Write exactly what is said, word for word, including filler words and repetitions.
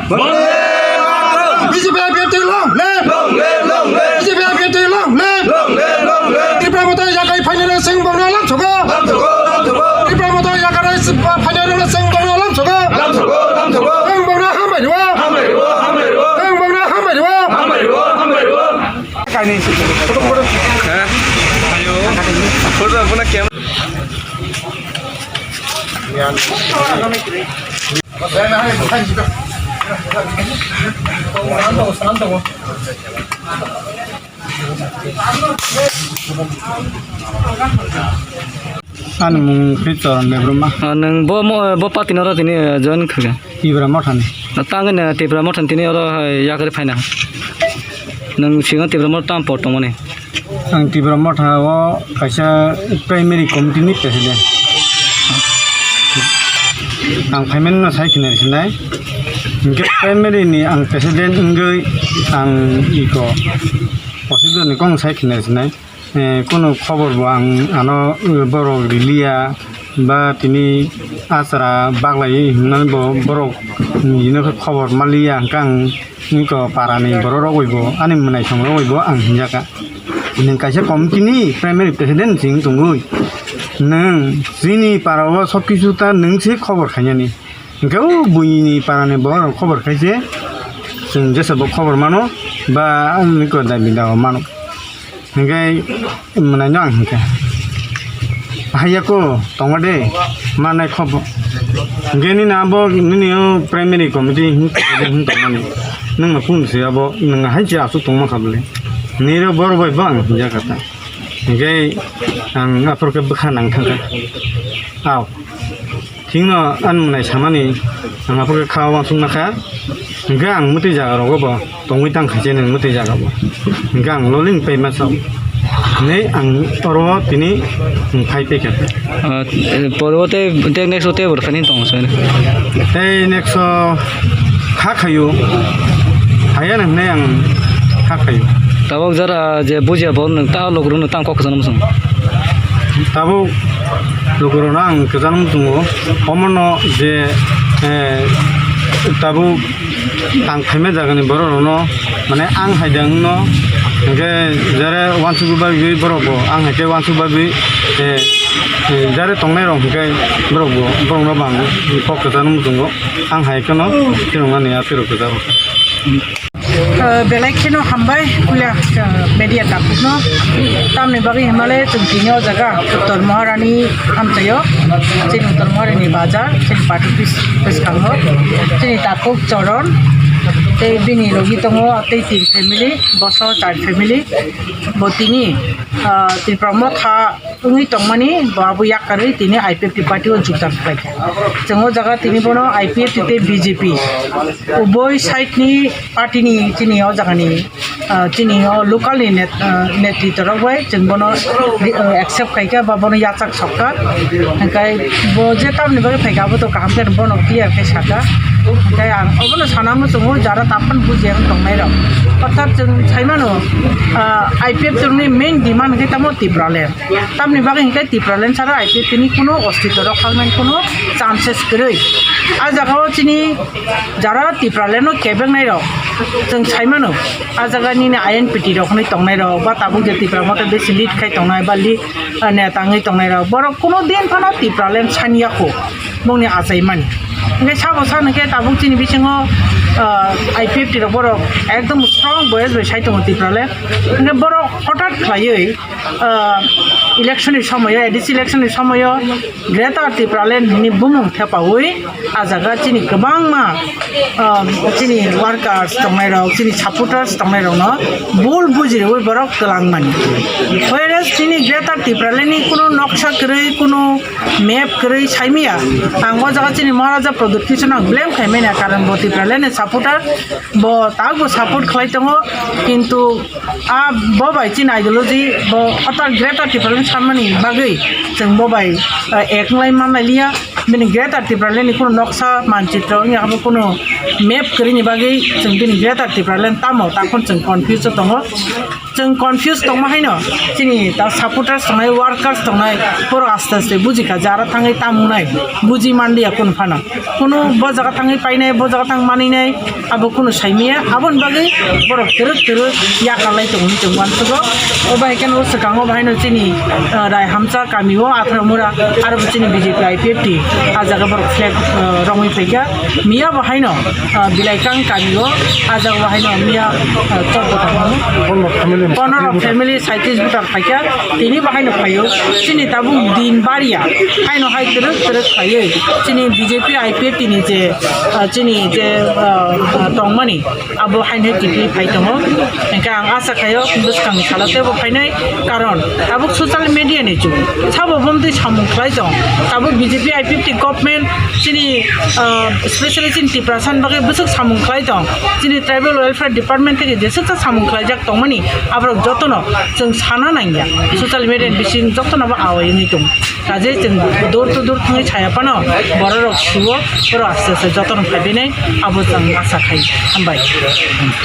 Bande Mataram! B J P I P F T long live! Long live, long live! B J P I P F T long live! Long live, long live! Tipra Motha yakarwi phainai rok chwng bongno lamsogo! Lamsogo, lamsogo! Tipra Motha yakarwi phainai rok chwng bongno lamsogo! Lamsogo, lamsogo! Chwng bongno hambai rwo! Hambai rwo, hambai rwo! Chwng bongno hambai rwo! Hambai rwo, hambai rwo! Kaini. Ha? Ayo. Photo puna camera. Ani mung khe Choron Debbarma. Ah, nwng bo mo-, bo party no oro tini, eh, join khaga? Tipra Mothani. Tangwi no Tipra Mothani tini oro, eh, yakarwi phaina. Nwng singo Tipra Motha tam por tongmani? Ang Tipra Motha o kaisa primary committee ni president. Ang phaimani no sai khinai sinai. Hinkhe primary ni ang president wngwi ang iko osibidar ni kok sai khinai sinai. Eh, kunu khobor bo ang ano, eh, borok riliya ba tini achara baglai hinmani bo borok, mm, hino khe khobor maliya hwnkhe ang iko parani borok rok bai bo ani mwnaisong rok bai bo ang hinjaka. Nwng kaisa committee ni primary president se wng tongwi nwng chini para o sob kisu ta nwng se khobor khainani. Hwnkhe o buini parani borok rok khobor khai se chwng jesa bo khobor mano ba ang iko dabi da o mano. Hingke mwnai no ang hingke. Haiya ko tongo de, manai khobo. Hingke nini abo nini o primary committee hing hing tongmani. Nwng no kung se abo nwng hai se asuk tongma kha bole. Niro bor bai bo ang hinja kha ta. Hingke ang aphuru khe bwkha nang thang kha. Aw. Thikno ani mwnai samani ang aphuru khe kha uansuk nakha, hwnkhe ang mwtwi jaga rogo bo tongwi tang khaise nwng mwtwi jaga bo, hwnkhe ang loling pai masa hinwi ang oro tini phai paikha. Ah, eh, poro tei, tei next o tei bwrwkha nini tongo sani? Tei next o kha khaio, haya nang hinwi ang kha khaio. Tabuk jara je bujiya bo nwng ta lukurokno tang kok kwchangma song? Tabuk lukurokno ang kwchangma tongo, omono je, eh, tabuk ang phaima jagani borok rokno, mane ang hai de wngno, hwnkhe jare uansuk bagwi borok bo, ang hai khe uansuk bagwi, eh, eh, jare tongnai rok hwnkhe borok bo, borokno bo ang kok kwchangma tongo, ang hai kheno kheno ani aphuru kwcharo. Ah, belai kheno hambai puila, ah, media takhukno. Tamni bagwi himale chwng tini o jaga Uttor Maharani hamchaio, chini Uttor Maharani bazar, chini party office bwskango, chini takhuk Choron, tei bini logi tongo tei tin family, boso char family, bo tini, ah, Tipra Motha wngwi tongmani bo abo yakarwi tini I P F T party o jukdam khlaikha. Chwng o jaga tini bono I P F T tei B J P uboi side ni party ni chini o jaga ni, ah, chini o local ni net-, ah, netrito rok bai chwng bono, ah, accept khaikha ba bono yachak sokha. Hwnkhe bo je tamni bagwi phaikha abo to kaham khe bono clear khe sakha. Hwnkhe ang obono sana muchungo jara taphano bujiya wng tongnai rok. Orthat chwng saimano, ah, I P F T ni main demand hwnkhe tamo Tipraland. Tamni bagwi hinkhe Tipraland sara I P F T ni kuno ostito rok khaknani kuno chances kwrwi. A jagao chini jara Tipraland no kebeng nai rok chwng sai mano. A jaga nini I N P T rok hwnwi tongnai rok ba tabuk je Tipra Motha besi lead khai tongnai ba li-, ah, neta wngwi tongnai rok borok kuno din phano Tipraland sani ya kho bongni achai mani. Hinkhe sabo sa hinkhe tabuk chini bisingo, ah, I P F T rok borok ekdom strong voice bai sai tongo Tipraland. Hinkhe borok hothat khlaiwi ah, election ni somoyo, A D C election ni somoyo Greater Tipraland hwnwi bumung thepaui, ah jaga chini kwbangma, ah, chini workers tongnai rok, chini supporters tongnai rokno bul bujirwi borok kwlang mani. Whereas chini Greater Tipraland ni kuno noksa kwrwi, kuno map kwrwi saimaya. Ang o jaga chini Maharaja Pradyut Kishore no ang blame khaimani, karon bo Tipraland ni supporter, bo tabukbo support khlai tongo, kintu a bo bai chini ideology bo kotor Greater Tipraland sanmani bagwi chwng bo bai, eh, ek wng lai man lai liya. Bini Greater Tipraland ni kunu noksa manchitro wngya abo kunu map kwrwini bagwi chwng bini Greater Tipraland tamo takhon chwng confuse o tongo. Chwng confuse tongma haino chini ta supporters tongnai, workers tongnai, borok aste aste bujikha je aro thangwi tamo wngnai, buji manliya kunu phano. Kunu bo jaga thangwi painai, bo jaga thang maninai, abo kunu saimaya. Aboni bagwi borok twrwk twrwk yakarlai tongo hinwi chwng uansukgo. O bai khe no swkango bahaino chini, ah, Raihamsa kamio Atharamura aro bo chini B J P I P F T ah jaga borok flag, ah, romwi phaikha. Miya bo haino, ah, Bilaikang kamio, ah jaga bo haino miya, ah, chobbo tongmani. Pondro family, Pondro saitrish family, saitrish voter phaikha, tini bo haino phaio. Chini tabuk din bariya, haino hai twrwk twrwk phaiwi. Chini B J P I P F T ni je, ah, chini je, ah, ah, tongmani, abo haino kiphilwi phai tongo. Hingkhe ang asa khaio bwskangni salo teibo phainai, karon tabuk social media ni jug. Sabo bomtwi samung khlai tong. Tabuk B J P I P F T government chini, ah, specially chini Tiprasa ni bagwi bwswk samung khlai tong. Chini tribal welfare department theke jeswksa samung khlaijak tongmani, aborok jotono chwng sana nangya. Social media ni bising jotono bo awai wngwi tong. Kaje chwng door to door thangwi saya phano bororok suo, borok aste aste jotono phaibainai, abo chwng asa khai. Hambai.